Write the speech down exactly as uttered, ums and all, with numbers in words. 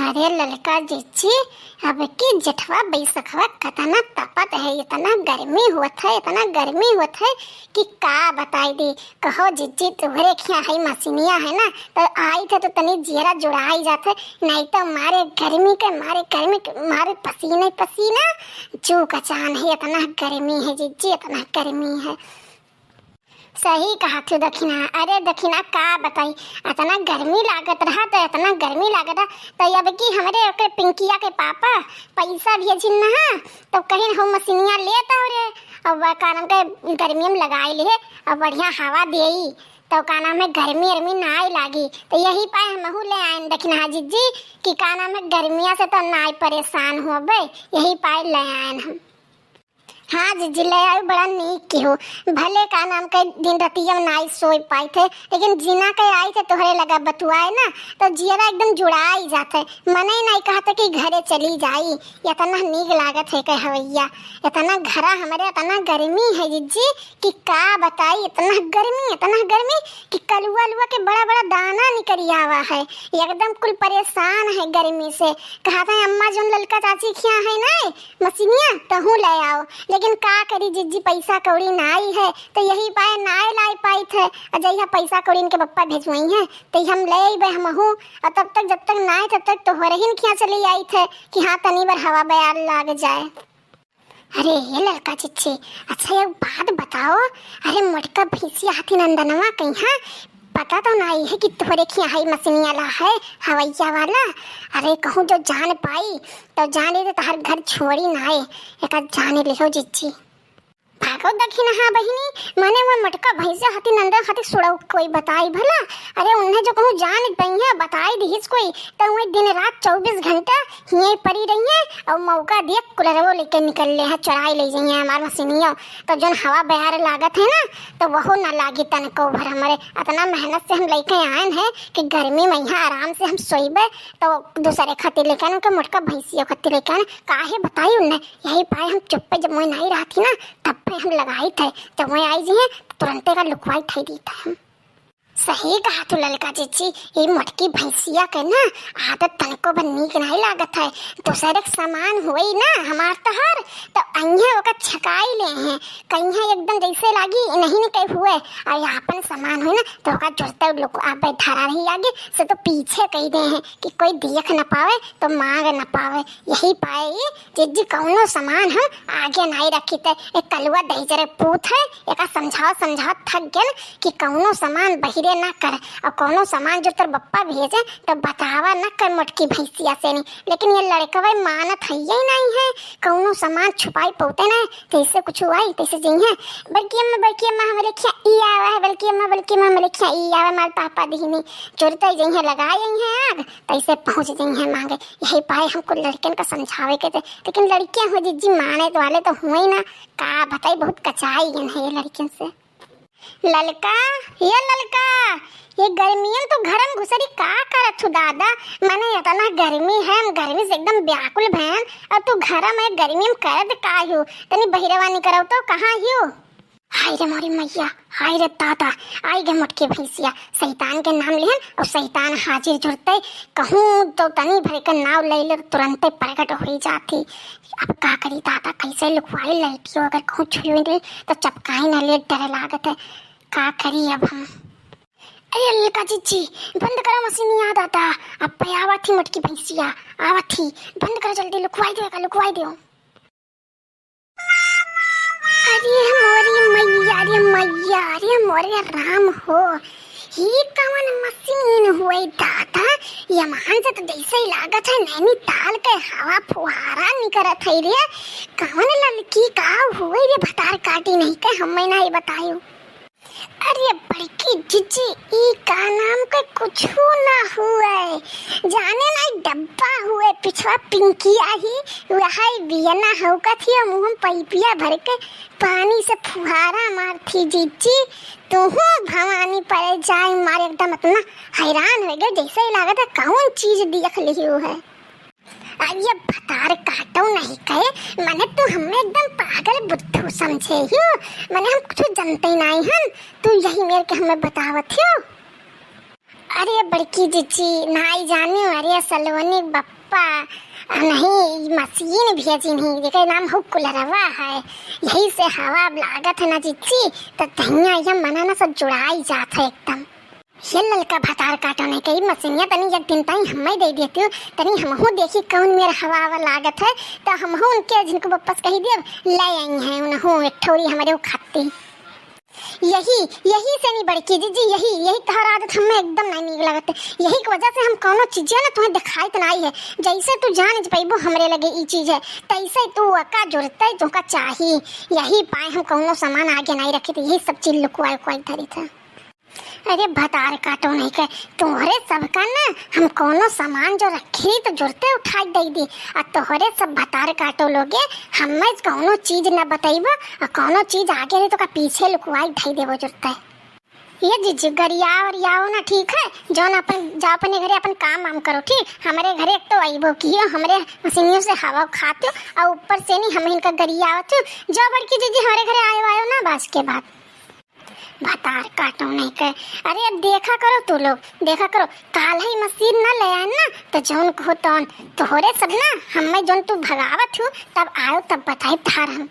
अरे ललका जिज्जी, अब की जेठवा बैसखवा कतना तपत है, इतना गर्मी होत है, इतना गर्मी होत है कि का बताई दी। कहो जिज्जी, तोहरे खिया है मशीनिया है ना, तो आई थे तो तनी जियरा जुड़ाई जात है, नहीं तो मारे गर्मी के मारे, गर्मी के मारे पसीने पसीना, चू कचान है, इतना गर्मी है जिज्जी, इतना गर्मी है। सही कहा तू दखिना। अरे दखिना का बताई, इतना गर्मी लागत रहा तो इतना गर्मी लागत रहा, तो अब की हमरे ओकरे पिंकिया के पापा पैसा भेजिन ना, तो कहिन हम मशीनिया लेत आओ रे, अब का नाम के गर्मी में लगाई लिए, अब बढ़िया हवा देई, तो का नाम है गर्मी अर्मी नाई लागी। तो यही पाए हमहू ले आयन दखिना जिज्जी कि का नाम है गर्मिया से तो नाई परेशान होबे, यही पाए ले आयन हम। हाँ जिज्जी, ले आयु, बड़ा नीक किहु। भले का नाम के दिन रतिया में नाई सोई पाई थे, लेकिन जिना के आई थे तोहरे लगा बतुआए ना, तो जियरा एकदम जुड़ाई जात है। मने नाई कहत कि घरे चली जाई, इतना नीक लागत है के हवैया। इतना घरा हमरे इतना गर्मी है जिज्जी कि का बताई, इतना गर्मी, इतना गर्मी कि कलुआ लुआ के बड़ा बड़ा दाना निकरी आवा है। एकदम कुल परेशान है गर्मी से। कहत है अम्मा जोन ललका चाची खिया है ना, मशीनिया तहूँ ले आओ, लेकिन का करी जिज्जी, पैसा कौड़ी नाई है, तो यही पाए नाई लाई पाई थे। आ जइहा पैसा कौड़ी इनके पप्पा भेजवाई हैं, तो हम ले अइबे हमहू। और तब तक, जब तक नाई, तब तक तोहरे ही खिया चली आई थे कि हाँ, तनी बार हवा बयार लाग जाए। अरे ये ललका जिज्जी, अच्छा एक बात बताओ, अरे मोटका भैंसिया हाथी नंदनवा कहिया, पता तो नाई है कि तोहरे खिया है मशीनिया ला है, हवैया वाला। अरे कहूँ जो जान पाई तो जाने दे, तहार घर छोड़ी नाई, एका जाने लिहो जिज्जी। भागो दखिना, हाँ बहिनी, मने वो मोटका भैंसिया हाथी नंदन खातिर सुड़ऊ कोई बताई भला। अरे उन्हें जो कहूँ जान पइहे बताई दिहिस कोई, तो वही दिन रात चउबीस घंटा हिये परी रहिए और मौका दिए कुलरवो लेके निकल ले है, चुराई ले जाइए हमार मशीनियो। तो जोन हवा बयार लागत है ना, तो वहो ना लागी तनको भर हमरे। इतना मेहनत से हम लेके आयन है कि गर्मी में यहाँ आराम से हम सोइबे, तो दूसरे खातिर लेके आयन, उनके मोटका भैंसियों खातिर लेके आयन। काहे बताई उन्हें, यही पाए हम चुप्पे जब मैं नहीं रहती ना, तब पे हम लगाई थे, जब मैं आई जी हैं, तुरंते का लुकवाई ठाई दी था हम। सही कहा तू ललका जिज्जी, ये मोटकी भैंसिया के ना आदत तनको भर नीक नहीं लागत है। दूसरे के सामान होई ना हमार तहार, तो अइहे ओका छकाई ले हैं, कइहे एकदम जैसे लागी नहीं ने कहीं हुए, और ये आपन सामान होई ना तो ओका जुड़ते लोग आप धरा रही आगे से तो पीछे कही दे हैं कि कोई देख न पावे तो मांग न पावे। यही पाए ये जिज्जी कौनो सामान हम आगे नाई रखी थे। एक कलुआ दहिजरे पूत है, एका समझाओ समझाओ थक गए कि कौनो सामान बहिरे ना कर, और कौनो सामान जो तोर बप्पा भेजे तो बतावा ना कर मोटकी भैंसिया से नहीं। लेकिन ये लड़कवे मानत है ही नहीं है, कौनो सामान छुपाई पौते ना, जैसे कुछ हुआ ही तैसे जइहे। बल्कि अम्मा, बल्कि अम्मा हमरे खिया ई आवा है, बल्कि अम्मा, बल्कि अम्मा हमरे खिया ई आवा, मार पापा दीनी चोरते जइहे, लगा जइहे आग, तैसे पहुँच जइहे मांगे। यही पाए हमको लड़कन का समझावे के थे, लेकिन लड़कियां हो जिज्जी माने वाले तो हुए ही ना। का बताई, बहुत कचाई गन है ये लड़कियन से। ललका, ये ललका, ये गर्मियन तो घर में घुसरी का करत हु दादा? माने इतना गर्मी है, हम गर्मी से एकदम व्याकुल भयन, और तू घर में गर्मी में करत का हु? तनी बहिरवा निकरव तो, कहाँ हु? हाय रे मोरी मैया, हाय रे दादा, आई गे मोटकी भैंसिया, शैतान के नाम लिहन और शैतान हाजिर जुड़ते, कहूँ तो तनी भर के नाव ले ले, तुरंते प्रकट हो जाती। अब का करी दादा, कैसे लुकवाई, लाइटियो अगर कहूँ छुई दे तो चपकाई न ले, डर लागत है, का करी अब हम। अरे ललका जिज्जी, बंद करो मशीनिया दादा, अब पे आवत ही मोटकी भैंसिया, आवत ही, बंद करो जल्दी, लुकवाई दो, लुकवाई दो। अरे मोरी मैया, अरे मैया, अरे मोरे राम हो, ई कवन मशीन हुए दादा? ये मान से तो जैसे ही लागत है नैनीताल के हवा फुहारा निकरत है रे। कवन ललकी का हुए रे, भतार काटी नहीं के हमें नहीं बतायो। अरे बड़की जिज्जी, ई का नाम के कुछू ना हुए, जाने ना ई डब्बा हुए, पिछवा पिंकिया ही, वही बियना हौकत ही, मुँह में पाइपिया भर के पानी से फुहारा मारत ही जिज्जी। तुहू भवानी परे जाए मारे एकदम इतना हैरान हो गए, जैसे ही लागत है कौन चीज देख लियो है। अब ये भतार काटो नहीं कहे, मने तू हमें एकदम पागल बुद्धू समझे हो, मने हम कुछ जानते नहीं हन, तू यही मेर के हमें बतावत हो। अरे बड़की जिज्जी, नाई जाने, अरे सलोनी बप्पा, आ नहीं, ई मशीन भेजिन ही, जेकर नाम हउ कुलरवा है। यही से हवा अब लागत है ना जिज्जी, त तहिया यह मना ना सब जुड़ाई जात है एकदम। ये ललका भतार काटो नहीं कही मशीनिया, तनी एक दिन ताई हमें दे देती हो, तनी हमहू देखी कौन मेर हवा हवा लागत है, त हमहू उनके जिनको वापस कही देब, ले आई हैं उनहू एक ठोरी हमरे उ खाती। यही, यही से नहीं बड़की जिज्जी, यही, यही तोहर आदत हमें एकदम नहीं नीक लगत। यही के वजह से हम कौनो चीजिया ना तुम्हें दिखाइत नहीं है। जैसे तू जान ज पैबो हमरे लगे ई चीज है, तैसे तू ओका जुरते तुमका चाही। यही पाए हम कौनो सामान आगे नहीं रखी, तो यही सब चीज लुकवाए उकवाए धरी था। अरे भतार काटो नहीं के, तोहरे सबका ना हम कौनो सामान जो रखी तो जुरते उठाई दे दी, आ तोहरे सब भतार काटो लोगे हमें कौनो चीज न बतैबो, आ कौनो चीज आगे रही तो का पीछे लुकवाई धई देबो जुरते। ये जिज्जी, गरियाओ ओरियाओ ना, ठीक है? जौन अपन, जाओ अपने घरे अपन काम वाम करो, ठीक? हमरे घरे एक तो अइबो कियो, हमरे मशीनियों से हवा खाते हो, और ऊपर से नहीं हम इनका गरियावत हो। जाओ बड़की जिज्जी, हमरे घरे आयो, आयो ना, बाज के बात। भतार काटो नहीं के। अरे अब देखा करो तू लोग, देखा करो, काल ही मशीन ना ले आए ना, तो जौन कहो तौन, तोहरे सब ना, हमें जौन तू भगावत हो, तब आयो तब बताई तार हम।